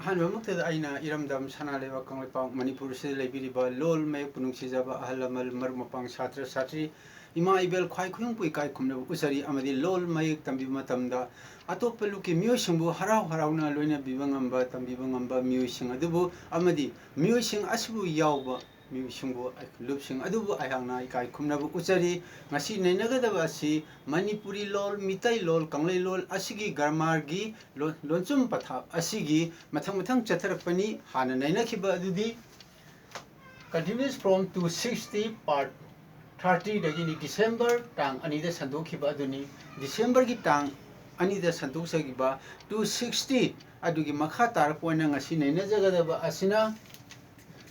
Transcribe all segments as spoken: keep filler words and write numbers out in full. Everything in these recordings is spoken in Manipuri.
ꯑꯍꯥꯟꯕꯃꯛꯇꯗ ꯑꯩꯅ ꯏꯔꯝꯗꯝ ꯁꯅꯥ ꯂꯩꯕꯥꯛ ꯀꯪꯂꯩꯄꯥꯛ ꯃꯅꯤꯄꯨꯔꯁꯤꯗ ꯂꯩꯕꯤꯔꯤꯕ ꯂꯣꯜ ꯃꯌꯦꯛꯄꯨ ꯅꯨꯡꯁꯤꯖꯕ ꯑꯍꯜ ꯂꯃꯟ, ꯃꯔꯨꯞ ꯃꯄꯥꯡ, ꯁꯥꯇ꯭ꯔ ꯁꯥꯇ꯭ꯔꯤ, ꯏꯃꯥ ꯏꯕꯦꯜ ꯈ꯭ꯋꯥꯏ ꯈꯨꯌꯨꯝ ꯄꯨꯏꯀꯥꯏ ꯈꯨꯝꯅꯕ ꯎꯠꯆꯔꯤ ꯑꯃꯗꯤ ꯂꯣꯜ ꯃꯌꯦꯛ ꯇꯝꯕꯤꯕ ꯃꯇꯝꯗ ꯑꯇꯣꯞꯄ ꯂꯨꯞꯀꯤ ꯃꯤꯑꯣꯏꯁꯤꯡꯕꯨ ꯍꯔꯥꯎ ꯍꯔꯥꯎꯅ ꯂꯣꯏꯅꯕꯤꯕ ꯉꯝꯕ, ꯇꯝꯕꯤꯕ ꯉꯝꯕ ꯃꯤꯑꯣꯏꯁꯤꯡ ꯑꯗꯨꯕꯨ ꯑꯃꯗꯤ ꯃꯤꯑꯣꯏꯁꯤꯡ ꯑꯁꯤꯕꯨ ꯌꯥꯎꯕ ꯃꯤꯑꯣꯏꯁꯤꯡꯕꯨ, ꯂꯨꯞꯁꯤꯡ ꯑꯗꯨꯕꯨ ꯑꯩꯍꯥꯛꯅ ꯏꯀꯥꯏ ꯈꯨꯝꯅꯕ ꯎꯠꯆꯔꯤ꯫ ꯉꯁꯤ ꯅꯩꯅꯒꯗꯕ ꯑꯁꯤ ꯃꯅꯤꯄꯨꯔꯤ ꯂꯣꯜ, ꯃꯤꯇꯩ ꯂꯣꯜ, ꯀꯪꯂꯩ ꯂꯣꯜ ꯑꯁꯤꯒꯤ ꯒ꯭ꯔꯥꯃꯥꯔꯒꯤ ꯂꯣꯟ-, ꯂꯣꯟꯆꯨꯝ ꯄꯊꯥꯞ ꯑꯁꯤꯒꯤ ꯃꯊꯪ ꯃꯊꯪ ꯆꯠꯊꯔꯛꯄꯅꯤ꯫ ꯍꯥꯟꯅ ꯅꯩꯅꯈꯤꯕ ꯑꯗꯨꯗꯤ Continuous from two sixty part thirty ꯗꯒꯤꯅꯤ, ꯗꯤꯁꯦꯝꯕꯔ ꯇꯥꯡ ꯑꯅꯤꯗ ꯁꯟꯗꯣꯛꯈꯤꯕ ꯑꯗꯨꯅꯤ꯫ ꯗꯤꯁꯦꯝꯕꯔꯒꯤ ꯇꯥꯡ ꯑꯅꯤꯗ ꯁꯟꯗꯣꯛꯆꯈꯤꯕ two sixty ꯑꯗꯨꯒꯤ ꯃꯈꯥ ꯇꯥꯔꯛꯄ ꯑꯣꯏꯅ ꯉꯁꯤ ꯅꯩꯅꯖꯒꯗꯕ ꯑꯁꯤꯅ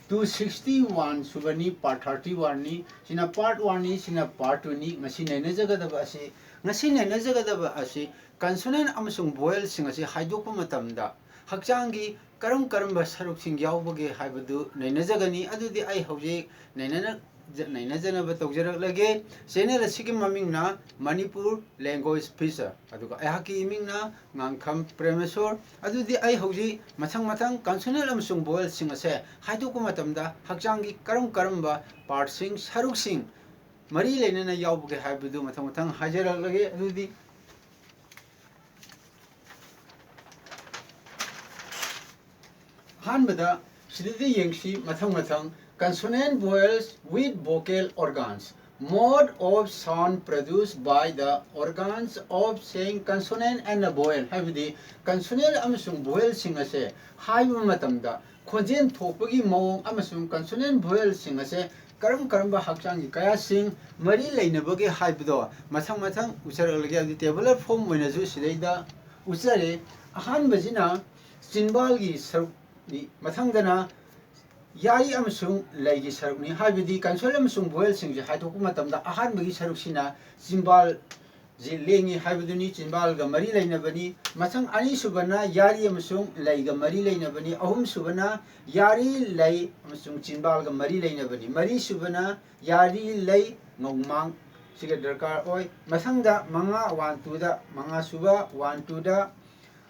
two sixty one ꯁꯨꯕꯅꯤ, part thirty one ꯅꯤ꯫ ꯁꯤꯅ part one ꯅꯤ, ꯁꯤꯅ part two ꯅꯤ꯫ ꯉꯁꯤ ꯅꯩꯅꯖꯒꯗꯕ ꯑꯁꯤ, ꯉꯁꯤ ꯅꯩꯅꯖꯒꯗꯕ ꯑꯁꯤ consonant ꯑꯃꯁꯨꯡ vowel ꯁꯤꯡ ꯑꯁꯤ ꯍꯥꯏꯗꯣꯛꯄ ꯃꯇꯝꯗ ꯍꯛꯆꯥꯡꯒꯤ ꯀꯔꯝ ꯀꯔꯝꯕ ꯁꯔꯨꯛꯁꯤꯡ ꯌꯥꯎꯕꯒꯦ ꯍꯥꯏꯕꯗꯨ ꯅꯩꯅꯖꯒꯅꯤ꯫ ꯑꯗꯨꯗꯤ ꯑꯩ ꯍꯧꯖꯤꯛ ꯅꯩꯅꯅ-, ꯅꯩꯅꯖꯅꯕ ꯇꯧꯖꯔꯛꯂꯒꯦ꯫ Channel ꯑꯁꯤꯒꯤ ꯃꯃꯤꯡꯅ ꯃꯅꯤꯄꯨꯔ Language Feature, ꯑꯗꯨꯒ ꯑꯩꯍꯥꯛꯀꯤ ꯏꯃꯤꯡꯅ ꯉꯥꯡꯈꯝ ꯄ꯭ꯔꯦꯃꯦꯁꯣꯔ꯫ ꯑꯗꯨꯗꯤ ꯑꯩ ꯍꯧꯖꯤꯛ ꯃꯊꯪ ꯃꯊꯪ consonant ꯑꯃꯁꯨꯡ vowel ꯁꯤꯡ ꯑꯁꯦ ꯍꯥꯏꯗꯣꯛꯄ ꯃꯇꯝꯗ ꯍꯛꯆꯥꯡꯒꯤ ꯀꯔꯝ ꯀꯔꯝꯕ part ꯁꯤꯡ, ꯁꯔꯨꯛꯁꯤꯡ ꯃꯔꯤ ꯂꯩꯅꯅ ꯌꯥꯎꯕꯒꯦ ꯍꯥꯏꯕꯗꯨ ꯃꯊꯪ ꯃꯊꯪ ꯍꯥꯏꯖꯔꯛꯂꯒꯦ꯫ ꯑꯗꯨꯗꯤ ꯑꯍꯥꯟꯕꯗ ꯁꯤꯗꯗꯤ ꯌꯦꯡꯁꯤ, ꯃꯊꯪ ꯃꯊꯪ: consonant vowels with vocal organs, mode of sound produced by the organs of saying consonant and vowel, ꯍꯥꯏꯕꯗꯤ consonant ꯑꯃꯁꯨꯡ vowel ꯁꯤꯡ ꯑꯁꯦ ꯍꯥꯏꯕ ꯃꯇꯝꯗ ꯈꯣꯟꯖꯦꯜ ꯊꯣꯛꯄꯒꯤ ꯃꯑꯣꯡ ꯑꯃꯁꯨꯡ consonant vowel ꯁꯤꯡ ꯑꯁꯦ ꯀꯔꯝ ꯀꯔꯝꯕ ꯍꯛꯆꯥꯡꯒꯤ ꯀꯌꯥꯁꯤꯡ ꯃꯔꯤ ꯂꯩꯅꯕꯒꯦ ꯍꯥꯏꯕꯗꯣ ꯃꯊꯪ ꯃꯊꯪ ꯎꯠꯆꯔꯛꯂꯒꯦ꯫ ꯑꯗꯨꯗꯤ tabular form ꯑꯣꯏꯅꯁꯨ ꯁꯤꯗꯩꯗ ꯎꯠꯆꯔꯦ꯫ ꯑꯍꯥꯟꯕꯁꯤꯅ ꯆꯤꯟꯕꯥꯜꯒꯤ ꯁꯔꯨꯛꯅꯤ, ꯃꯊꯪꯗꯅ ꯌꯥꯔꯤ ꯑꯃꯁꯨꯡ ꯂꯩꯒꯤ ꯁꯔꯨꯛꯅꯤ꯫ ꯍꯥꯏꯕꯗꯤ consonant ꯑꯃꯁꯨꯡ vowel ꯁꯤꯡꯁꯦ ꯍꯥꯏꯗꯣꯛꯄ ꯃꯇꯝꯗ ꯑꯍꯥꯟꯕꯒꯤ ꯁꯔꯨꯛꯁꯤꯅ ꯆꯤꯟꯕꯥꯜ ꯁꯤ ꯂꯦꯡꯉꯤ ꯍꯥꯏꯕꯗꯨꯅꯤ, ꯆꯤꯟꯕꯥꯜꯒ ꯃꯔꯤ ꯂꯩꯅꯕꯅꯤ꯫ ꯃꯊꯪ ꯑꯅꯤꯁꯨꯕꯅ ꯌꯥꯔꯤ ꯑꯃꯁꯨꯡ ꯂꯩꯒ ꯃꯔꯤ ꯂꯩꯅꯕꯅꯤ꯫ ꯑꯍꯨꯝꯁꯨꯕꯅ ꯌꯥꯔꯤ, ꯂꯩ ꯑꯃꯁꯨꯡ ꯆꯤꯟꯕꯥꯜꯒ ꯃꯔꯤ ꯂꯩꯅꯕꯅꯤ꯫ ꯃꯔꯤꯁꯨꯕꯅ ꯌꯥꯔꯤ, ꯂꯩ, ꯉꯧꯃꯥꯡ ꯁꯤꯒ ꯗꯔꯀꯥꯔ ꯑꯣꯏ꯫ ꯃꯊꯪꯗ ꯃꯉꯥ, one two ꯗ, ꯃꯉꯥꯁꯨꯕ one two ꯗ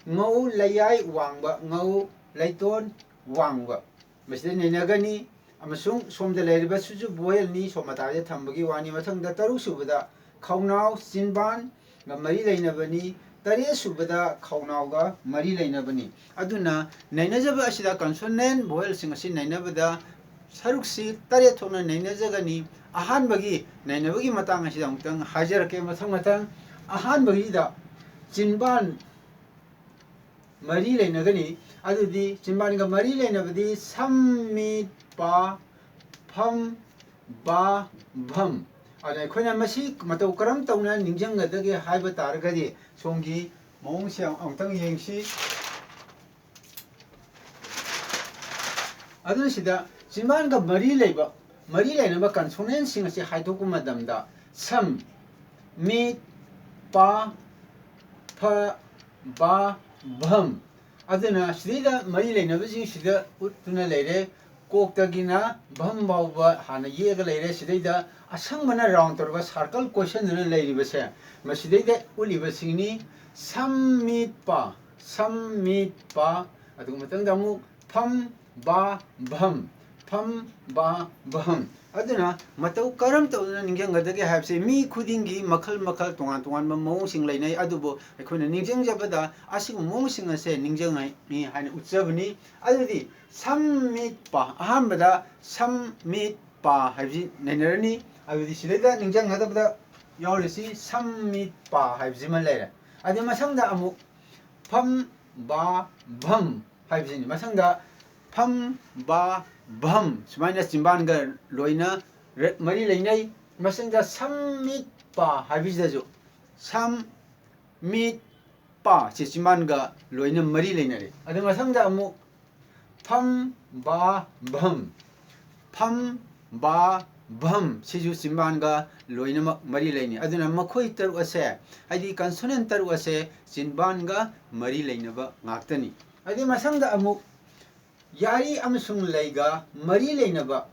ꯉꯧ ꯂꯩꯌꯥꯏ ꯋꯥꯡꯕ ꯉꯧ ꯂꯩꯇꯣꯟ ꯋꯥꯡꯕ, ꯃꯁꯤꯗ ꯅꯩꯅꯒꯅꯤ꯫ ꯑꯃꯁꯨꯡ ꯁꯣꯝꯗ ꯂꯩꯔꯤꯕꯁꯤꯁꯨ vowelꯅꯤ, ꯁꯣꯝ ꯃꯇꯥꯏꯗ ꯊꯝꯕꯒꯤ ꯋꯥꯅꯤ꯫ ꯃꯊꯪꯗ ꯇꯔꯨꯛ ꯁꯨꯕꯗ ꯈꯧꯅꯥꯎ, ꯆꯤꯟꯕꯥꯟ, ꯒ ꯃꯔꯤ ꯂꯩꯅꯕꯅꯤ꯫ ꯇꯔꯦꯠ ꯁꯨꯕꯗ ꯈꯧꯅꯥꯎꯒ ꯃꯔꯤ ꯂꯩꯅꯕꯅꯤ꯫ ꯑꯗꯨꯅ ꯅꯩꯅꯖꯕ ꯑꯁꯤꯗ consonant vowelꯁꯤꯡ ꯑꯁꯤ ꯅꯩꯅꯕꯗ ꯁꯔꯨꯛꯁꯤ ꯇꯔꯦꯠ ꯊꯣꯛꯅ ꯅꯩꯅꯖꯒꯅꯤ꯫ ꯑꯍꯥꯟꯕꯒꯤ ꯅꯩꯅꯕꯒꯤ ꯃꯇꯥꯡ ꯑꯁꯤꯗ ꯑꯃꯨꯛꯇꯪ ꯍꯥꯏꯖꯔꯛꯀꯦ ꯃꯊꯪ ꯃꯊꯪ꯫ ꯑꯍꯥꯟꯕꯒꯤꯗ ꯆꯤꯟꯕꯥꯟ ꯃꯔꯤ ꯂꯩꯅꯒꯅꯤ꯫ ꯑꯗꯨꯗꯤ ꯆꯤꯟꯕꯥꯟꯒ ꯃꯔꯤ ꯂꯩꯅꯕꯗꯤ ꯁꯝ, ꯃꯤꯠ, ꯄꯥ, ꯐꯝ, ꯕꯥ, ꯚꯝ꯫ ꯑꯗ ꯑꯩꯈꯣꯏꯅ ꯃꯁꯤ ꯃꯇꯧ ꯀꯔꯝ ꯇꯧꯅ ꯅꯤꯡꯁꯤꯡꯒꯗꯒꯦ ꯍꯥꯏꯕ ꯇꯥꯔꯒꯗꯤ ꯁꯣꯝꯒꯤ ꯃꯑꯣꯡꯁꯦ ꯑꯃꯨꯛꯇꯪ ꯌꯦꯡꯁꯤ꯫ ꯑꯗꯨꯅ ꯁꯤꯗ ꯆꯤꯟꯕꯥꯟꯒ ꯃꯔꯤ ꯂꯩꯕ, ꯃꯔꯤ ꯂꯩꯅꯕ consonantꯁꯤꯡ ꯑꯁꯤ ꯍꯥꯏꯗꯣꯛꯄ ꯃꯇꯝꯗ ꯁꯝ, ꯃꯤꯠ, ꯄꯥ, ꯐ, ꯕꯥ, ꯚꯝ꯫ ꯑꯗꯨꯅ ꯁꯤꯗꯩꯗ ꯃꯔꯤ ꯂꯩꯅꯕꯁꯤꯡ ꯁꯤꯗ ꯎꯠꯇꯨꯅ ꯂꯩꯔꯦ꯫ ꯀꯣꯛꯇꯒꯤꯅ ꯚꯝ ꯐꯥꯎꯕ ꯍꯥꯟꯅ ꯌꯦꯛꯑꯒ ꯂꯩꯔꯦ꯫ ꯁꯤꯗꯩꯗ ꯑꯁꯪꯕꯅ round ꯇꯧꯔꯒ circle ꯀꯣꯏꯁꯟꯗꯨꯅ ꯂꯩꯔꯤꯕꯁꯦ, ꯃꯁꯤꯗꯩꯗ ꯎꯠꯂꯤꯕꯁꯤꯡꯅꯤ: ꯁꯝ, ꯃꯤꯠ, ꯄꯥ, ꯁꯝ, ꯃꯤꯠ, ꯄꯥ꯫ ꯑꯗꯨꯒ ꯃꯊꯪꯗ ꯑꯃꯨꯛ ꯐꯝ, ꯕꯥ, ꯚꯝ, ꯐꯝ, ꯕꯥ, ꯚꯝ꯫ ꯑꯗꯨꯅ ꯃꯇꯧ ꯀꯔꯝ ꯇꯧꯗꯨꯅ ꯅꯤꯡꯁꯤꯡꯒꯗꯒꯦ ꯍꯥꯏꯕꯁꯦ ꯃꯤ ꯈꯨꯗꯤꯡꯒꯤ ꯃꯈꯜ ꯃꯈꯜ, ꯇꯣꯉꯥꯟ ꯇꯣꯉꯥꯟꯕ ꯃꯑꯣꯡꯁꯤꯡ ꯂꯩꯅꯩ꯫ ꯑꯗꯨꯕꯨ ꯑꯩꯈꯣꯏꯅ ꯅꯤꯡꯁꯤꯡꯖꯕꯗ ꯑꯁꯤꯒꯨꯝꯕ ꯃꯑꯣꯡꯁꯤꯡ ꯑꯁꯦ ꯅꯤꯡꯁꯤꯡꯉꯤ ꯍꯥꯏꯅ ꯎꯠꯆꯕꯅꯤ꯫ ꯑꯗꯨꯗꯤ ꯁꯝ, ꯃꯤꯠ, ꯄꯥ꯫ ꯑꯍꯥꯟꯕꯗ ꯁꯝ, ꯃꯤꯠ, ꯄꯥ ꯍꯥꯏꯕꯁꯤ ꯅꯩꯅꯔꯅꯤ꯫ ꯑꯗꯨꯗꯤ ꯁꯤꯗꯩꯗ ꯅꯤꯡꯁꯤꯡꯒꯗꯕꯗ ꯌꯥꯎꯔꯤꯁꯤ ꯁꯝ, ꯃꯤꯠ, ꯄꯥ ꯍꯥꯏꯕꯁꯤꯃ ꯂꯩꯔꯦ꯫ ꯑꯗꯨ ꯃꯊꯪꯗ ꯑꯃꯨꯛ ꯐꯝ, ꯕꯥ, ꯚꯝ ꯍꯥꯏꯕꯁꯤꯅꯤ꯫ ꯃꯊꯪꯗ ꯐꯝ, ꯕꯥ, ꯚꯝ ꯁꯨꯃꯥꯏꯅ ꯆꯤꯟꯕꯥꯟꯒ ꯂꯣꯏꯅ ꯔ-, ꯃꯔꯤ ꯂꯩꯅꯩ꯫ ꯃꯊꯪꯗ ꯁꯝ, ꯃꯤꯠ, ꯄꯥ ꯍꯥꯏꯕꯁꯤꯗꯁꯨ ꯁꯝ, ꯃꯤꯠ, ꯄꯥ ꯁꯤ ꯆꯤꯟꯕꯥꯟꯒ ꯂꯣꯏꯅ ꯃꯔꯤ ꯂꯩꯅꯔꯦ꯫ ꯑꯗꯨ ꯃꯊꯪꯗ ꯑꯃꯨꯛ ꯐꯝ, ꯕꯥ, ꯚꯝ꯫ ꯐꯝ, ꯕꯥ, ꯚꯝ ꯁꯤꯁꯨ ꯆꯤꯟꯕꯥꯟꯒ ꯂꯣꯏꯅꯃꯛ ꯃꯔꯤ ꯂꯩꯅꯩ꯫ ꯑꯗꯨꯅ ꯃꯈꯣꯏ ꯇꯔꯨꯛ ꯑꯁꯦ, ꯍꯥꯏꯗꯤ consonant ꯇꯔꯨꯛ ꯑꯁꯦ ꯆꯤꯟꯕꯥꯟꯒ ꯃꯔꯤ ꯂꯩꯅꯕ ꯉꯥꯛꯇꯅꯤ꯫ ꯑꯗꯨ ꯃꯊꯪꯗ ꯑꯃꯨꯛ ꯌꯥꯔꯤ ꯑꯃꯁꯨꯡ ꯂꯩꯒ ꯃꯔꯤ ꯂꯩꯅꯕ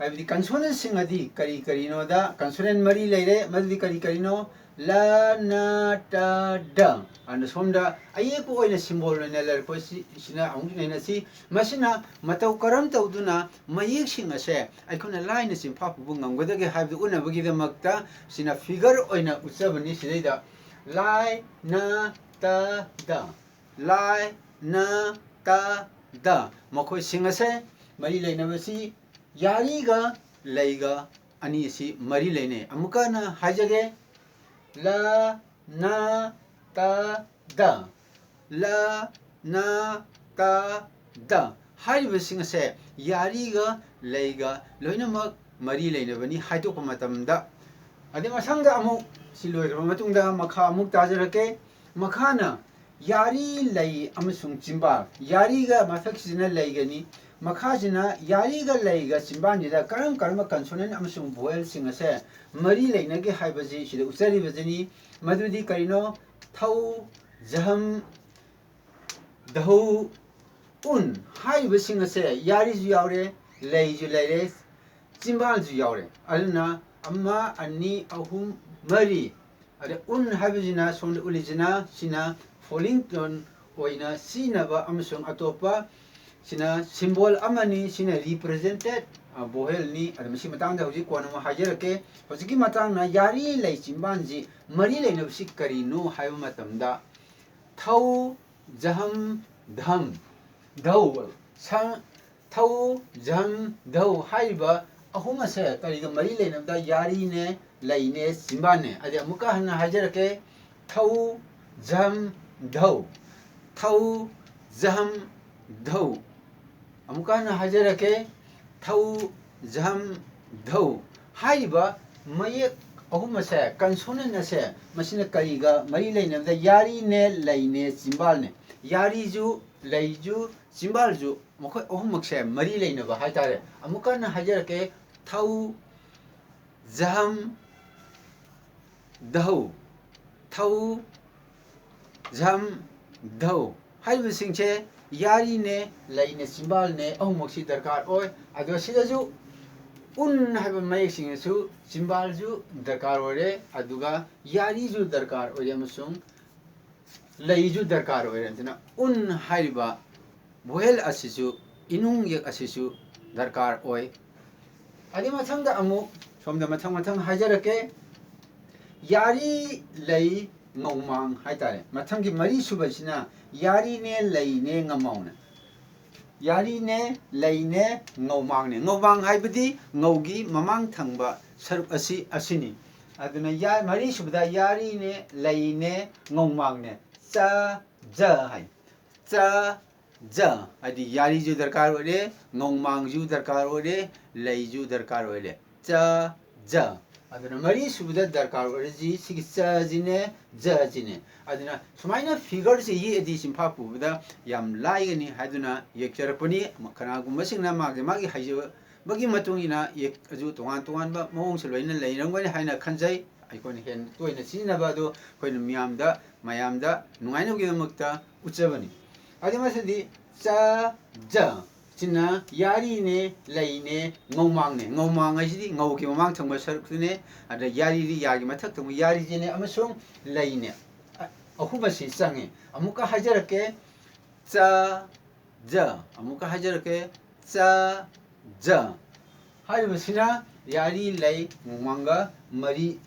ꯍꯥꯏꯕꯗꯤ consonantꯁꯤꯡ ꯑꯗꯤ ꯀꯔꯤ ꯀꯔꯤꯅꯣꯗ consonant ꯃꯔꯤ ꯂꯩꯔꯦ꯫ ꯃꯗꯨꯗꯤ ꯀꯔꯤ ꯀꯔꯤꯅꯣ? ꯂ, ꯅ, ꯇ, ꯗ꯫ ꯑꯗꯨꯅ ꯁꯣꯝꯗ ꯑꯌꯦꯛꯄ ꯑꯣꯏꯅ symbol ꯑꯣꯏꯅ ꯂꯩꯔꯛꯄ ꯁꯤ, ꯁꯤꯅ ꯑꯃꯨꯛ ꯅꯩꯅꯁꯤ꯫ ꯃꯁꯤꯅ ꯃꯇꯧ ꯀꯔꯝ ꯇꯧꯗꯨꯅ ꯃꯌꯦꯛꯁꯤꯡ ꯑꯁꯦ ꯑꯩꯈꯣꯏꯅ ꯂꯥꯏꯅ ꯆꯤꯟꯐꯥ ꯄꯨꯕ ꯉꯝꯒꯗꯒꯦ ꯍꯥꯏꯕꯗꯨ ꯎꯠꯅꯕꯒꯤꯗꯃꯛꯇ ꯁꯤꯅ figure ꯑꯣꯏꯅ ꯎꯠꯆꯕꯅꯤ꯫ ꯁꯤꯗꯩꯗ ꯂꯥꯏ, ꯅ, ꯇ, ꯗ꯫ ꯂꯥꯏ, ꯅ, ꯇ, ꯗ꯫ ꯃꯈꯣꯏꯁꯤꯡ ꯑꯁꯦ ꯃꯔꯤ ꯂꯩꯅꯕꯁꯤ ꯌꯥꯔꯤꯒ ꯂꯩꯒ ꯑꯅꯤ ꯑꯁꯤ ꯃꯔꯤ ꯂꯩꯅꯩ꯫ ꯑꯃꯨꯛꯀ ꯍꯟꯅ ꯍꯥꯏꯖꯒꯦ꯫ ꯂ, ꯅ, ꯇ, ꯗ꯫ ꯂ, ꯅ, ꯇ, ꯗ꯫ ꯍꯥꯏꯔꯤꯕꯁꯤꯡ ꯑꯁꯦ ꯌꯥꯔꯤꯒ ꯂꯩꯒ ꯂꯣꯏꯅꯃꯛ ꯃꯔꯤ ꯂꯩꯅꯕꯅꯤ ꯍꯥꯏꯗꯣꯛꯄ ꯃꯇꯝꯗ꯫ ꯑꯗꯩ ꯃꯊꯪꯗ ꯑꯃꯨꯛ ꯁꯤ ꯂꯣꯏꯈ꯭ꯔꯕ ꯃꯇꯨꯡꯗ ꯃꯈꯥ ꯑꯃꯨꯛ ꯇꯥꯖꯔꯛꯀꯦ꯫ ꯃꯈꯥꯅ ꯌꯥꯔꯤ, ꯂꯩ ꯑꯃꯁꯨꯡ ꯆꯤꯝꯕꯥꯜ꯫ ꯌꯥꯔꯤꯒ ꯃꯊꯛꯁꯤꯅ ꯂꯩꯒꯅꯤ꯫ ꯃꯈꯥꯁꯤꯅ ꯌꯥꯔꯤꯒ ꯂꯩꯒ ꯆꯤꯝꯕꯥꯜꯁꯤꯗ ꯀꯔꯝ ꯀꯔꯝꯕ consonant ꯑꯃꯁꯨꯡ vowelꯁꯤꯡ ꯑꯁꯦ ꯃꯔꯤ ꯂꯩꯅꯒꯦ ꯍꯥꯏꯕꯁꯤ ꯁꯤꯗ ꯎꯠꯆꯔꯤꯕꯁꯤꯅꯤ꯫ ꯃꯗꯨꯗꯤ ꯀꯔꯤꯅꯣ? ꯊꯧ, ꯖꯍꯝ, ꯙꯧ, ꯎꯟ ꯍꯥꯏꯔꯤꯕꯁꯤꯡ ꯑꯁꯦ ꯌꯥꯔꯤꯁꯨ ꯌꯥꯎꯔꯦ, ꯂꯩꯁꯨ ꯂꯩꯔꯦ, ꯆꯤꯝꯕꯥꯜꯁꯨ ꯌꯥꯎꯔꯦ꯫ ꯑꯗꯨꯅ ꯑꯃ, ꯑꯅꯤ, ꯑꯍꯨꯝ, ꯃꯔꯤ꯫ ꯑꯗ ꯎꯟ ꯍꯥꯏꯕꯁꯤꯅ ꯁꯣꯝꯗ ꯎꯠꯂꯤꯁꯤꯅ ꯁꯤꯅ falling tone ꯑꯣꯏꯅ ꯁꯤꯖꯤꯟꯅꯕ ꯑꯃꯁꯨꯡ ꯑꯇꯣꯞꯄ ꯁꯤꯅ symbol ꯑꯃꯅꯤ, ꯁꯤꯅ represented, ꯑ, vowelꯅꯤ꯫ ꯑꯗ ꯃꯁꯤ ꯃꯇꯥꯡꯗ ꯍꯧꯖꯤꯛ ꯀꯣꯟꯅ ꯑꯃꯨꯛ ꯍꯥꯏꯖꯔꯛꯀꯦ꯫ ꯍꯧꯖꯤꯛꯀꯤ ꯃꯇꯥꯡꯅ ꯌꯥꯔꯤ, ꯂꯩ, ꯆꯤꯝꯕꯥꯜꯁꯤ ꯃꯔꯤ ꯂꯩꯅꯕꯁꯤ ꯀꯔꯤꯅꯣ ꯍꯥꯏꯕ ꯃꯇꯝꯗ ꯊꯧ, ꯖꯍꯝ, ꯙꯝ, ꯙꯧ, ꯁ-, ꯊꯧ, ꯖꯍꯝ, ꯙꯧ ꯍꯥꯏꯔꯤꯕ ꯑꯍꯨꯝ ꯑꯁꯦ ꯀꯔꯤꯒ ꯃꯔꯤ ꯂꯩꯅꯕꯗ ꯌꯥꯔꯤꯅꯦ, ꯂꯩꯅꯦ, ꯆꯤꯝꯕꯥꯜꯅꯦ꯫ ꯑꯗꯩ ꯑꯃꯨꯛꯀ ꯍꯟꯅ ꯍꯥꯏꯖꯔꯛꯀꯦ꯫ ꯊꯧ, ꯖꯍꯝ, ꯙꯧ꯫ ꯊꯧ, ꯖꯍꯝ, ꯙꯧ꯫ ꯑꯃꯨꯛꯀ ꯍꯟꯅ ꯍꯥꯏꯖꯔꯛꯀꯦ꯫ ꯊꯧ, ꯖꯍꯝ, ꯙꯧ꯫ ꯍꯥꯏꯔꯤꯕ ꯃꯌꯦꯛ ꯑꯍꯨꯝ ꯑꯁꯦ, consonant ꯑꯁꯦ, ꯃꯁꯤꯅ ꯀꯔꯤꯒ ꯃꯔꯤ ꯂꯩꯅꯕꯗ ꯌꯥꯔꯤꯅꯦ, ꯂꯩꯅꯦ, ꯆꯤꯝꯕꯥꯜꯅꯦ꯫ ꯌꯥꯔꯤꯁꯨ, ꯂꯩꯁꯨ, ꯆꯤꯝꯕꯥꯜꯁꯨ, ꯃꯈꯣꯏ ꯑꯍꯨꯝꯃꯛꯁꯦ ꯃꯔꯤ ꯂꯩꯅꯕ ꯍꯥꯏꯇꯥꯔꯦ꯫ ꯑꯃꯨꯛꯀ ꯍꯟꯅ ꯍꯥꯏꯖꯔꯛꯀꯦ꯫ ꯊꯧ, ꯖꯍꯝ, ꯙꯧ꯫ ꯊꯧ, ꯖꯍꯝ, ꯙꯧ ꯍꯥꯏꯔꯤꯕꯁꯤꯡꯁꯦ ꯌꯥꯔꯤꯅꯦ, ꯂꯩꯅꯦ, ꯆꯤꯝꯕꯥꯜꯅꯦ, ꯑꯍꯨꯝꯃꯛꯁꯤ ꯗꯔꯀꯥꯔ ꯑꯣꯏ꯫ ꯑꯗꯣ ꯁꯤꯗꯁꯨ ꯎꯟ ꯍꯥꯏꯕ ꯃꯌꯦꯛꯁꯤꯡ ꯑꯁꯤꯁꯨ ꯆꯤꯝꯕꯥꯜꯁꯨ ꯗꯔꯀꯥꯔ ꯑꯣꯏꯔꯦ, ꯑꯗꯨꯒ ꯌꯥꯔꯤꯁꯨ ꯗꯔꯀꯥꯔ ꯑꯣꯏꯔꯦ, ꯑꯃꯁꯨꯡ ꯂꯩꯁꯨ ꯗꯔꯀꯥꯔ ꯑꯣꯏꯔꯦ꯫ ꯑꯗꯨꯅ ꯎꯟ ꯍꯥꯏꯔꯤꯕ ꯚꯣꯍꯦꯜ ꯑꯁꯤꯁꯨ, ꯏꯅꯨꯡ ꯌꯦꯛ ꯑꯁꯤꯁꯨ ꯗꯔꯀꯥꯔ ꯑꯣꯏ꯫ ꯑꯗꯨꯒꯤ ꯃꯊꯪꯗ ꯑꯃꯨꯛ ꯁꯣꯝꯗ ꯃꯊꯪ ꯃꯊꯪ ꯍꯥꯏꯖꯔꯛꯀꯦ꯫ ꯌꯥꯔꯤ, ꯂꯩ, ꯉꯧꯃꯥꯡ ꯍꯥꯏꯇꯥꯔꯦ꯫ ꯃꯊꯪꯒꯤ ꯃꯔꯤ ꯁꯨꯕꯁꯤꯅ ꯌꯥꯔꯤꯅꯦ, ꯂꯩꯅꯦ, ꯉꯧꯃꯥꯡꯅꯦ꯫ ꯌꯥꯔꯤꯅꯦ, ꯂꯩꯅꯦ, ꯉꯧꯃꯥꯡꯅꯦ꯫ ꯉꯧꯃꯥꯡ ꯍꯥꯏꯕꯗꯤ ꯉꯧꯒꯤ ꯃꯃꯥꯡ ꯊꯪꯕ ꯁꯔꯨꯛ ꯑꯁꯤ, ꯑꯁꯤꯅꯤ꯫ ꯑꯗꯨꯅ ꯌꯥ-, ꯃꯔꯤ ꯁꯨꯕꯗ ꯌꯥꯔꯤꯅꯦ, ꯂꯩꯅꯦ, ꯉꯧꯃꯥꯡꯅꯦ꯫ ꯆ, ꯖ ꯍꯥꯏ꯫ ꯆ, ꯖ ꯍꯥꯏꯗꯤ ꯌꯥꯔꯤꯁꯨ ꯗꯔꯀꯥꯔ ꯑꯣꯏꯔꯦ, ꯉꯧꯃꯥꯡꯁꯨ ꯗꯔꯀꯥꯔ ꯑꯣꯏꯔꯦ, ꯂꯩꯁꯨ ꯗꯔꯀꯥꯔ ꯑꯣꯏꯔꯦ꯫ ꯆ, ꯖ꯫ ꯑꯗꯨꯅ ꯃꯔꯤ ꯁꯨꯕꯗ ꯗꯔꯀꯥꯔ ꯑꯣꯏꯔꯤꯁꯤ ꯁꯤꯒꯤ ꯆꯁꯤꯅꯦ, ꯖꯁꯤꯅꯦ꯫ ꯑꯗꯨꯅ ꯁꯨꯃꯥꯏꯅ figureꯁꯤ ꯌꯦꯛꯑꯗꯤ ꯆꯤꯟꯐꯥ ꯄꯨꯕꯗ ꯌꯥꯝ ꯂꯥꯏꯒꯅꯤ ꯍꯥꯏꯗꯨꯅ ꯌꯦꯛꯆꯔꯛꯄꯅꯤ꯫ ꯀꯅꯥꯒꯨꯝꯕꯁꯤꯡꯅ ꯃꯥꯒꯤ ꯃꯥꯒꯤ ꯍꯩꯖꯕꯒꯤ ꯃꯇꯨꯡ ꯏꯟꯅ ꯌꯦꯛꯑꯁꯨ ꯇꯣꯉꯥꯟ ꯇꯣꯉꯥꯟꯕ ꯃꯑꯣꯡꯁꯨ ꯂꯣꯏꯅ ꯂꯩꯔꯝꯒꯅꯤ ꯍꯥꯏꯅ ꯈꯟꯖꯩ꯫ ꯑꯩꯈꯣꯏꯅ ꯍꯦꯟꯅ ꯇꯣꯏꯅ ꯁꯤꯖꯤꯟꯅꯕ ꯑꯗꯨ ꯑꯩꯈꯣꯏꯅ ꯃꯤꯌꯥꯝꯗ, ꯃꯌꯥꯝꯗ ꯅꯨꯡꯉꯥꯏꯅꯕꯒꯤꯗꯃꯛꯇ ꯎꯠꯆꯕꯅꯤ꯫ ꯑꯗꯨ ꯃꯊꯪꯗꯤ ꯆ, ꯖ꯫ ꯁꯤꯅ ꯌꯥꯔꯤꯅꯦ, ꯂꯩꯅꯦ, ꯉꯧꯃꯥꯡꯅꯦ꯫ ꯉꯧꯃꯥꯡ ꯍꯥꯏꯁꯤꯗꯤ ꯉꯧꯒꯤ ꯃꯃꯥꯡ ꯊꯪꯕ ꯁꯔꯨꯛꯇꯨꯅꯦ꯫ ꯑꯗ ꯌꯥꯔꯤꯗꯤ ꯌꯥꯒꯤ ꯃꯊꯛ ꯊꯪꯕ ꯌꯥꯔꯤꯁꯤꯅꯦ ꯑꯃꯁꯨꯡ ꯂꯩꯅꯦ꯫ ꯑ-, ꯑꯍꯨꯝ ꯑꯁꯤ ꯆꯪꯉꯤ꯫ ꯑꯃꯨꯛꯀ ꯍꯥꯏꯖꯔꯛꯀꯦ꯫ ꯆ, ꯖ꯫ ꯑꯃꯨꯛꯀ ꯍꯥꯏꯖꯔꯛꯀꯦ꯫ ꯆ, ꯖ꯫ ꯍꯥꯏꯔꯤꯕꯁꯤꯅ ꯌꯥꯔꯤ, ꯂꯩ, ꯉꯧꯃꯥꯡꯒ ꯃꯔꯤ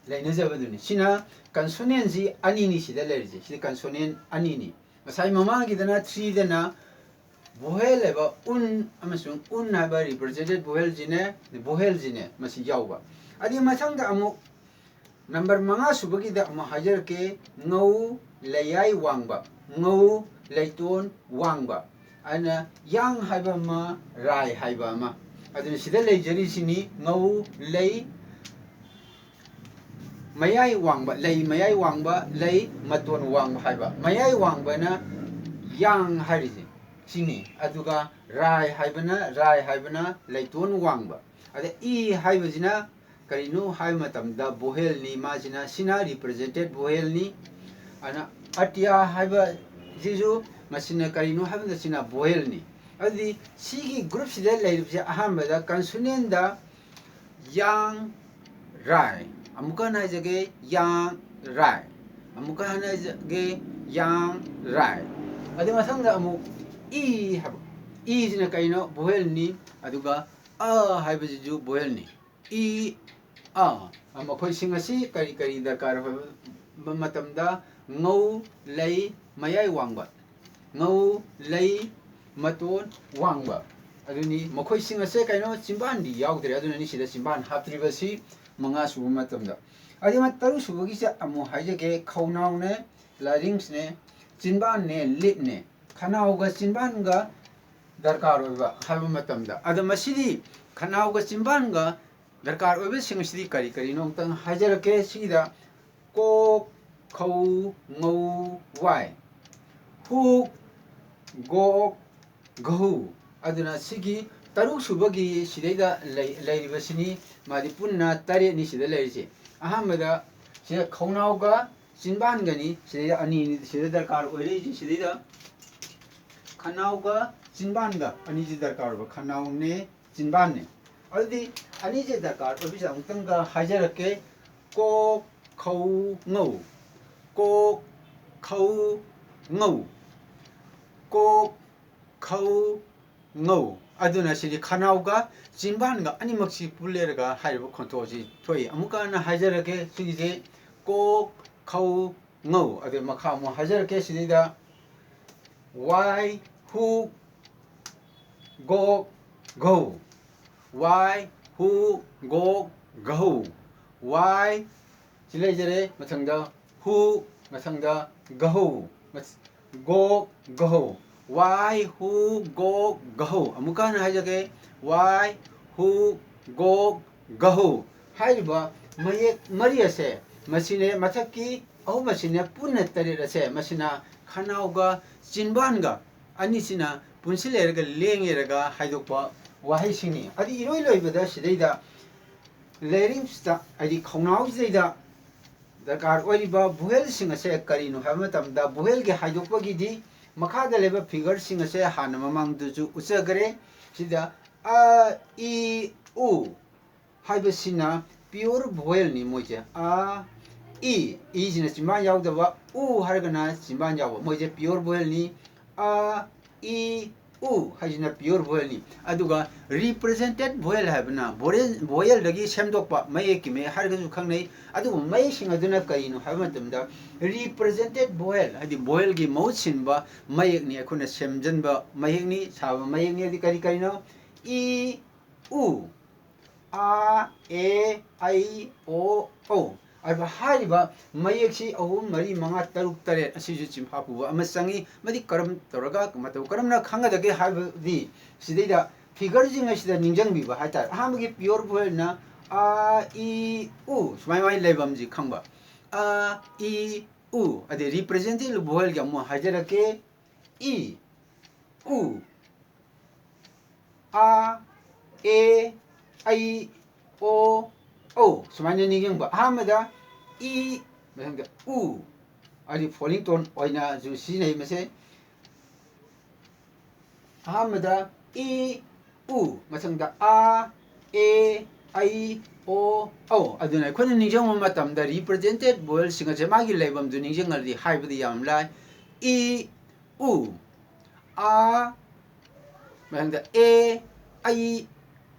ꯂꯩꯅꯖꯕꯗꯨꯅꯤ꯫ ꯁꯤꯅ consonantꯁꯤ ꯑꯅꯤꯅꯤ ꯁꯤꯗ ꯂꯩꯔꯤꯁꯦ꯫ ꯁꯤ consonant ꯑꯅꯤꯅꯤ꯫ ꯉꯁꯥꯏ ꯃꯃꯥꯡꯒꯤꯗꯅ threeꯗꯅ vowel ꯍꯥꯏꯕ ꯎꯟ ꯑꯃꯁꯨꯡ ꯎꯟ ꯍꯥꯏꯕ represented vowelꯁꯤꯅꯦ, vowelꯁꯤꯅꯦ ꯃꯁꯤ ꯌꯥꯎꯕ꯫ ꯑꯗꯨꯒꯤ ꯃꯊꯪꯗ ꯑꯃꯨꯛ number ꯃꯉꯥ ꯁꯨꯕꯒꯤꯗ ꯑꯃꯨꯛ ꯍꯥꯏꯖꯔꯛꯀꯦ꯫ ꯉꯧ ꯂꯩꯌꯥꯏ ꯋꯥꯡꯕ, ꯉꯧ ꯂꯩꯇꯣꯟ ꯋꯥꯡꯕ꯫ ꯑꯗꯨꯅ ꯌꯥꯡ ꯍꯥꯏꯕ ꯑꯃ, ꯔꯥꯏ ꯍꯥꯏꯕ ꯑꯃ꯫ ꯑꯗꯨꯅ ꯁꯤꯗ ꯂꯩꯖꯔꯤꯁꯤꯅꯤ ꯉꯧ ꯂꯩ ꯃꯌꯥꯏ ꯋꯥꯡꯕ, ꯂꯩ ꯃꯌꯥꯏ ꯋꯥꯡꯕ, ꯂꯩ ꯃꯇꯣꯟ ꯋꯥꯡꯕ ꯍꯥꯏꯕ꯫ ꯃꯌꯥꯏ ꯋꯥꯡꯕꯅ ꯌꯥꯡ ꯍꯥꯏꯔꯤꯁꯦ ꯁꯤꯅꯤ꯫ ꯑꯗꯨꯒ ꯔꯥꯏ ꯍꯥꯏꯕꯅ, ꯔꯥꯏ ꯍꯥꯏꯕꯅ ꯂꯩꯇꯣꯟ ꯋꯥꯡꯕ꯫ ꯑꯗ ꯏ ꯍꯥꯏꯕꯁꯤꯅ ꯀꯔꯤꯅꯣ ꯍꯥꯏꯕ ꯃꯇꯝꯗ vowelꯅꯤ꯫ ꯃꯥꯁꯤꯅ, ꯁꯤꯅ represented vowelꯅꯤ꯫ ꯑꯗꯨꯅ ꯑꯇ꯭ꯌ ꯍꯥꯏꯕꯁꯤꯁꯨ ꯃꯁꯤꯅ ꯀꯔꯤꯅꯣ ꯍꯥꯏꯕꯗ ꯁꯤꯅ vowelꯅꯤ꯫ ꯑꯗꯨꯗꯤ ꯁꯤꯒꯤ groupꯁꯤꯗ ꯂꯩꯔꯤꯕꯁꯦ ꯑꯍꯥꯟꯕꯗ consonantꯗ ꯌꯥꯡ ꯔꯥꯏ꯫ ꯑꯃꯨꯛꯀ ꯍꯟꯅ ꯍꯥꯏꯖꯒꯦ, ꯌꯥꯡ ꯔꯥꯏ꯫ ꯑꯃꯨꯛꯀ ꯍꯟꯅ ꯍꯥꯏꯖꯒꯦ, ꯌꯥꯡ ꯔꯥꯏ꯫ ꯑꯗꯨ ꯃꯊꯪꯗ ꯑꯃꯨꯛ ꯏ ꯍꯥꯏꯕ꯫ ꯏꯁꯤꯅ ꯀꯩꯅꯣ? Vowelꯅꯤ꯫ ꯑꯗꯨꯒ ꯑ ꯍꯥꯏꯕꯁꯤꯁꯨ vowelꯅꯤ꯫ ꯏ, ꯑ꯫ ꯃꯈꯣꯏꯁꯤꯡ ꯑꯁꯤ ꯀꯔꯤ ꯀꯔꯤ ꯗꯔꯀꯥꯔ ꯑꯣꯏꯕ ꯃꯇꯝꯗ ꯉꯧ, ꯂꯩ, ꯃꯌꯥꯏ ꯋꯥꯡꯕ꯫ ꯉꯧ, ꯂꯩ, ꯃꯇꯣꯟ, ꯋꯥꯡꯕ꯫ ꯑꯗꯨꯅꯤ, ꯃꯈꯣꯏꯁꯤꯡ ꯑꯁꯦ ꯀꯩꯅꯣ, ꯆꯤꯝꯕꯥꯟꯗꯤ ꯌꯥꯎꯗ꯭ꯔꯦ꯫ ꯑꯗꯨꯅꯅꯤ ꯁꯤꯗ ꯆꯤꯝꯕꯥꯟ ꯍꯥꯞꯇ꯭ꯔꯤꯕꯁꯤ ꯃꯉꯥ ꯁꯨꯕ ꯃꯇꯝꯗ꯫ ꯑꯗꯨꯒ ꯇꯔꯨꯛ ꯁꯨꯕꯒꯤꯁꯦ ꯑꯃꯨꯛ ꯍꯥꯏꯖꯒꯦ, ꯈꯧꯅꯥꯎꯅꯦ, larynxꯅꯦ, ꯆꯤꯝꯕꯥꯟꯅꯦ, lipꯅꯦ꯫ ꯈꯅꯥꯎꯒ ꯆꯤꯝꯕꯥꯟꯒ ꯗꯔꯀꯥꯔ ꯑꯣꯏꯕ ꯍꯥꯏꯕ ꯃꯇꯝꯗ, ꯑꯗꯣ ꯃꯁꯤꯗꯤ ꯈꯅꯥꯎꯒ ꯆꯤꯝꯕꯥꯟꯒ ꯗꯔꯀꯥꯔ ꯑꯣꯏꯕꯁꯤꯡ ꯑꯁꯤꯗꯤ ꯀꯔꯤ ꯀꯔꯤꯅꯣ ꯑꯃꯨꯛꯇꯪ ꯍꯥꯏꯖꯔꯛꯀꯦ꯫ ꯁꯤꯗ ꯀꯣꯛ, ꯈꯧ, ꯉꯧ, ꯋꯥꯏ, ꯍꯨꯛ, ꯒꯣꯛ, ꯘꯧ꯫ ꯑꯗꯨꯅ ꯁꯤꯒꯤ ꯇꯔꯨꯛ ꯁꯨꯕꯒꯤ ꯁꯤꯗꯩꯗ ꯂꯩ-, ꯂꯩꯔꯤꯕꯁꯤꯅꯤ, ꯃꯥꯗꯤ ꯄꯨꯟꯅ ꯇꯔꯦꯠꯅꯤ ꯁꯤꯗ ꯂꯩꯔꯤꯁꯦ꯫ ꯑꯍꯥꯟꯕꯗ ꯁꯤꯗ ꯈꯧꯅꯥꯎꯒ ꯆꯤꯟꯕꯥꯟꯒꯅꯤ, ꯁꯤꯗꯩꯗ ꯑꯅꯤꯅꯤ ꯁꯤꯗ ꯗꯔꯀꯥꯔ ꯑꯣꯏꯔꯛꯏꯁꯤ꯫ ꯁꯤꯗꯩꯗ ꯈꯅꯥꯎꯒ ꯆꯤꯟꯕꯥꯟꯒ ꯑꯅꯤꯁꯤ ꯗꯔꯀꯥꯔ ꯑꯣꯏꯕ, ꯈꯅꯥꯎꯅꯦ, ꯆꯤꯟꯕꯥꯟꯅꯦ꯫ ꯑꯗꯨꯗꯤ ꯑꯅꯤꯁꯦ ꯗꯔꯀꯥꯔ ꯑꯣꯏꯕꯁꯦ ꯑꯃꯨꯛꯇꯪꯒ ꯍꯥꯏꯖꯔꯛꯀꯦ꯫ ꯀꯣꯛ, ꯈꯧ, ꯉꯧ꯫ ꯀꯣꯛ, ꯈꯧ, ꯉꯧ꯫ ꯀꯣꯛ, ꯈꯧ, ꯉꯧ꯫ ꯑꯗꯨꯅ ꯁꯤꯗꯤ ꯈꯅꯥꯎꯒ ꯆꯤꯟꯕꯥꯟꯒ ꯑꯅꯤꯃꯛꯁꯤ ꯄꯨꯜꯂꯦꯔꯒ ꯍꯥꯏꯔꯤꯕ ꯈꯣꯟꯊꯣꯛ ꯑꯁꯤ ꯊꯣꯛꯏ꯫ ꯑꯃꯨꯛꯀ ꯍꯟꯅ ꯍꯥꯏꯖꯔꯛꯀꯦ꯫ ꯁꯤꯒꯤꯁꯦ ꯀꯣꯛ, ꯈꯧ, ꯉꯧ꯫ ꯑꯗꯨ ꯃꯈꯥ ꯑꯃꯨꯛ ꯍꯥꯏꯖꯔꯛꯀꯦ꯫ ꯁꯤꯗꯩꯗ ꯋꯥꯏ, ꯍꯨꯛ, ꯒꯣꯛ, ꯘꯧ꯫ ꯋꯥꯏ, ꯍꯨꯛ, ꯒꯣꯛ, ꯘꯧ꯫ ꯋꯥꯏ ꯁꯤ ꯂꯩꯖꯔꯦ꯫ ꯃꯊꯪꯗ ꯍꯨꯛ, ꯃꯊꯪꯗ ꯘꯧ, ꯃꯊ-, ꯒꯣꯛ, ꯘꯧ꯫ ꯋꯥꯏ, ꯍꯨꯛ, ꯒꯣꯛ, ꯘꯧ꯫ ꯑꯃꯨꯛꯀ ꯍꯟꯅ ꯍꯥꯏꯖꯒꯦ꯫ ꯋꯥꯏ, ꯍꯨꯛ, ꯒꯣꯛ, ꯘꯧ꯫ ꯍꯥꯏꯔꯤꯕ ꯃꯌꯦꯛ ꯃꯔꯤ ꯑꯁꯦ, ꯃꯁꯤꯅꯦ ꯃꯊꯛꯀꯤ ꯑꯍꯨꯝ ꯑꯁꯤꯅꯦ ꯄꯨꯟꯅ ꯇꯔꯦꯠ ꯑꯁꯦ, ꯃꯁꯤꯅ ꯈꯅꯥꯎꯒ ꯆꯤꯟꯕꯥꯟꯒ ꯑꯅꯤꯁꯤꯅ ꯄꯨꯟꯁꯤꯜꯂꯦꯔꯒ ꯂꯦꯡꯉꯦꯔꯒ ꯍꯥꯏꯗꯣꯛꯄ ꯋꯥꯍꯩꯁꯤꯡꯅꯤ꯫ ꯑꯗꯨ ꯏꯔꯣꯏ ꯂꯣꯏꯕꯗ ꯁꯤꯗꯩꯗ larynxꯇ, ꯍꯥꯏꯗꯤ ꯈꯧꯅꯥꯎꯁꯤꯗꯩꯗ ꯗꯔꯀꯥꯔ ꯑꯣꯏꯔꯤꯕ vowelꯁꯤꯡ ꯑꯁꯦ ꯀꯔꯤꯅꯣ ꯍꯥꯏꯕ ꯃꯇꯝꯗ, vowelꯒꯤ ꯍꯥꯏꯗꯣꯛꯄꯒꯤꯗꯤ ꯃꯈꯥꯗ ꯂꯩꯕ figureꯁꯤꯡ ꯑꯁꯦ ꯍꯥꯟꯅ ꯃꯃꯥꯡꯗꯁꯨ ꯎꯠꯆꯈ꯭ꯔꯦ꯫ ꯁꯤꯗ ꯑ, ꯏ, ꯎ ꯍꯥꯏꯕꯁꯤꯅ pure vowelꯅꯤ ꯃꯣꯏꯁꯦ꯫ ꯑ, ꯏ, ꯏꯁꯤꯅ ꯆꯤꯝꯕꯥꯟ ꯌꯥꯎꯗꯕ, ꯎ ꯍꯥꯏꯔꯒꯅ ꯆꯤꯝꯕꯥꯟ ꯌꯥꯎꯕ, ꯃꯣꯏꯁꯦ pure vowelꯅꯤ꯫ ꯑ, ꯏ, ꯎ ꯍꯥꯏꯁꯤꯅ pure vowelꯅꯤ꯫ ꯑꯗꯨꯒ represented vowel ꯍꯥꯏꯕꯅ vowel, vowelꯗꯒꯤ ꯁꯦꯝꯗꯣꯛꯄ ꯃꯌꯦꯛꯀꯤ ꯃꯌꯦꯛ ꯍꯥꯏꯔꯒꯁꯨ ꯈꯪꯅꯩ꯫ ꯑꯗꯨꯒꯨꯝꯕ ꯃꯌꯦꯛꯁꯤꯡ ꯑꯗꯨꯅ ꯀꯔꯤꯅꯣ ꯍꯥꯏꯕ ꯃꯇꯝꯗ, represented vowel ꯍꯥꯏꯗꯤ vowelꯒꯤ ꯃꯍꯨꯠ ꯁꯤꯟꯕ ꯃꯌꯦꯛꯅꯤ, ꯑꯩꯈꯣꯏꯅ ꯁꯦꯝꯖꯤꯟꯕ ꯃꯌꯦꯛꯅꯤ, ꯁꯥꯕ ꯃꯌꯦꯛꯅꯤ꯫ ꯑꯗꯨ ꯀꯔꯤ ꯀꯔꯤꯅꯣ? ꯏ, ꯎ, ꯑ, ꯑꯦ, ꯑꯩ, ꯑꯣ, ꯎ ꯍꯥꯏꯕ, ꯍꯥꯏꯔꯤꯕ ꯃꯌꯦꯛꯁꯤ ꯑꯍꯨꯝ, ꯃꯔꯤ, ꯃꯉꯥ, ꯇꯔꯨꯛ, ꯇꯔꯦꯠ ꯑꯁꯤꯁꯨ ꯆꯤꯟꯐꯥ ꯄꯨꯕ ꯑꯃ ꯆꯪꯏ꯫ ꯃꯗꯤ ꯀꯔꯝ ꯇꯧꯔꯒ, ꯃꯇꯧ ꯀꯔꯝꯅ ꯈꯪꯒꯗꯒꯦ ꯍꯥꯏꯕꯗꯤ, ꯁꯤꯗꯩꯗ figureꯁꯤꯡ ꯑꯁꯤꯗ ꯅꯤꯡꯁꯤꯡꯕꯤꯕ ꯍꯥꯏꯇꯥꯔꯦ꯫ ꯑꯍꯥꯟꯕꯒꯤ pure vowelꯅ ꯑ, ꯏ, ꯎ, ꯁꯨꯃꯥꯏ ꯁꯨꯃꯥꯏꯅ ꯂꯩꯐꯝꯁꯤ ꯈꯪꯕ꯫ ꯑ, ꯏ, ꯎ꯫ ꯑꯗꯩ represented vowelꯒꯤ ꯑꯃꯨꯛ ꯍꯥꯏꯖꯔꯛꯀꯦ꯫ ꯏ, ꯎ, ꯑ, ꯑꯦ, ꯑꯩ, ꯑꯣ, ꯎ꯫ ꯁꯨꯃꯥꯏꯅ ꯅꯤꯡꯁꯤꯡꯕ꯫ ꯑꯍꯥꯟꯕꯗ ꯏ, ꯃꯊꯪꯗ ꯎ꯫ ꯍꯥꯏꯗꯤ falling tone ꯑꯣꯏꯅꯁꯨ ꯁꯤꯖꯤꯟꯅꯩ ꯃꯁꯦ꯫ ꯑꯍꯥꯟꯕꯗ ꯏ, ꯎ, ꯃꯊꯪꯗ ꯑ, ꯑꯦ, ꯑꯩ, ꯑꯣ, ꯎ꯫ ꯑꯗꯨꯅ ꯑꯩꯈꯣꯏꯅ ꯅꯤꯡꯁꯤꯡꯕ ꯃꯇꯝꯗ represented vowelꯁꯤꯡ ꯑꯁꯦ ꯃꯥꯒꯤ ꯂꯩꯐꯝꯗꯨ ꯅꯤꯡꯁꯤꯡꯉꯗꯤ ꯍꯥꯏꯕꯗꯤ ꯌꯥꯝ ꯂꯥꯏ꯫ ꯏ, ꯎ, ꯑ, ꯃꯊꯪꯗ ꯑꯦ, ꯑꯩ,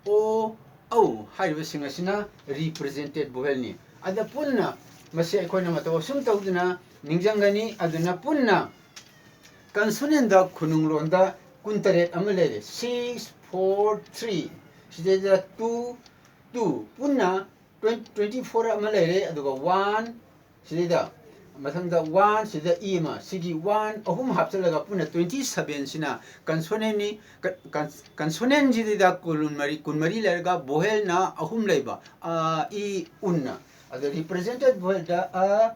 ꯑꯣ, ꯎ ꯍꯥꯏꯔꯤꯕꯁꯤꯡ ꯑꯁꯤꯅ represented vowelꯅꯤ꯫ ꯑꯗ ꯄꯨꯟꯅ ꯃꯁꯤ ꯑꯩꯈꯣꯏꯅ ꯃꯇꯧ ꯑꯁꯨꯝ ꯇꯧꯗꯨꯅ ꯅꯤꯡꯁꯤꯡꯒꯅꯤ꯫ ꯑꯗꯨꯅ ꯄꯨꯟꯅ consonantꯗ ꯈꯨꯅꯨꯡ ꯂꯣꯟꯗ ꯀꯨꯟꯇꯔꯦꯠ ꯑꯃ ꯂꯩꯔꯦ꯫ Six, four, three꯫ ꯁꯤꯗꯩꯗ two, two꯫ ꯄꯨꯟꯅ twenty, twenty four ꯑꯃ ꯂꯩꯔꯦ꯫ ꯑꯗꯨꯒ one, ꯁꯤꯗꯩꯗ ꯃꯊꯪꯗ one, ꯁꯤꯗ ꯏ ꯑꯃ, ꯁꯤꯒꯤ one ꯑꯍꯨꯝ ꯍꯥꯞꯆꯤꯜꯂꯒ ꯄꯨꯟꯅ twenty sevenꯁꯤꯅ consonantꯅꯤ꯫ ꯀ-, ꯀꯟ-, consonantꯁꯤꯗꯩꯗ ꯀꯨꯟꯃꯔꯤ, ꯀꯨꯟꯃꯔꯤ ꯂꯩꯔꯒ vowelꯅ ꯑꯍꯨꯝ ꯂꯩꯕ, ꯑ, ꯏ, ꯎꯟꯅ꯫ ꯑꯗꯣ represented vowelꯗ ꯑ,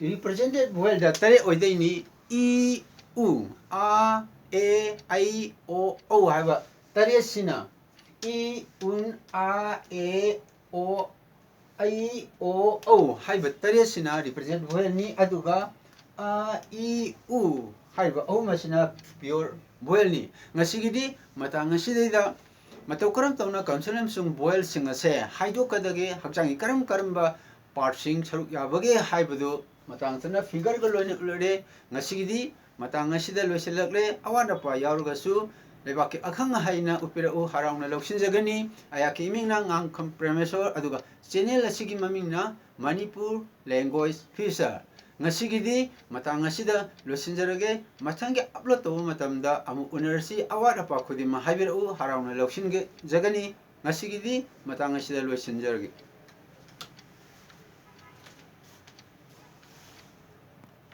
represented vowelꯗ ꯇꯔꯦꯠ ꯑꯣꯏꯗꯣꯏꯅꯤ꯫ ꯏ, ꯎ, ꯑ, ꯑꯦ, ꯑꯩ, ꯑꯣ, ꯎ ꯍꯥꯏꯕ ꯇꯔꯦꯠꯁꯤꯅ ꯏ, ꯎꯟ, ꯑ, ꯑꯦ, ꯑꯣ, ꯑꯩ, ꯑꯣ, ꯎ ꯍꯥꯏꯕ ꯇꯔꯦꯠꯁꯤꯅ represented vowelꯅꯤ꯫ ꯑꯗꯨꯒ ꯑ, ꯏ, ꯎ ꯍꯥꯏꯔꯤꯕ ꯑꯍꯨꯝ ꯑꯁꯤꯅ pure vowelꯅꯤ꯫ ꯉꯁꯤꯒꯤꯗꯤ ꯃꯇꯥꯡ ꯑꯁꯤꯗꯩꯗ ꯃꯇꯧ ꯀꯔꯝ ꯇꯧꯅ consonant ꯑꯃꯁꯨꯡ vowelꯁꯤꯡ ꯑꯁꯦ ꯍꯥꯏꯗꯣꯛꯀꯗꯒꯦ, ꯍꯛꯆꯥꯡꯒꯤ ꯀꯔꯝ ꯀꯔꯝꯕ partꯁꯤꯡ ꯁꯔꯨꯛ ꯌꯥꯕꯒꯦ ꯍꯥꯏꯕꯗꯨ ꯃꯇꯥꯡ ꯆꯥꯅ figureꯒ ꯂꯣꯏꯅ ꯎꯠꯂꯔꯦ꯫ ꯉꯁꯤꯒꯤꯗꯤ ꯃꯇꯥꯡ ꯑꯁꯤꯗ ꯂꯣꯏꯁꯤꯜꯂꯛꯂꯦ꯫ ꯑꯋꯥꯠ ꯑꯄꯥ ꯌꯥꯎꯔꯒꯁꯨ ꯂꯩꯕꯥꯛꯀꯤ ꯑꯈꯪ ꯑꯍꯩꯅ ꯎꯠꯄꯤꯔꯛꯎ, ꯍꯔꯥꯎꯅ ꯂꯧꯁꯤꯟꯖꯒꯅꯤ꯫ ꯑꯩꯍꯥꯛꯀꯤ ꯏꯃꯤꯡꯅ ꯉꯥꯡꯈꯝ ꯄ꯭ꯔꯦꯃꯦꯁꯣꯔ, ꯑꯗꯨꯒ channel ꯑꯁꯤꯒꯤ ꯃꯃꯤꯡꯅ Manipur Language Future꯫ ꯉꯁꯤꯒꯤꯗꯤ ꯃꯇꯥꯡ ꯑꯁꯤꯗ ꯂꯣꯏꯁꯤꯟꯖꯔꯒꯦ꯫ ꯃꯊꯪꯒꯤ upload ꯇꯧꯕ ꯃꯇꯝꯗ ꯑꯃꯨꯛ ꯎꯅꯔꯁꯤ꯫ ꯑꯋꯥꯠ ꯑꯄꯥ ꯈꯨꯗꯤꯡꯃꯛ ꯍꯥꯏꯕꯤꯔꯛꯎ, ꯍꯔꯥꯎꯅ ꯂꯧꯁꯤꯟꯖꯒꯅꯤ꯫ ꯉꯁꯤꯒꯤꯗꯤ ꯃꯇꯥꯡ ꯑꯁꯤꯗ ꯂꯣꯏꯁꯤꯟꯖꯔꯒꯦ꯫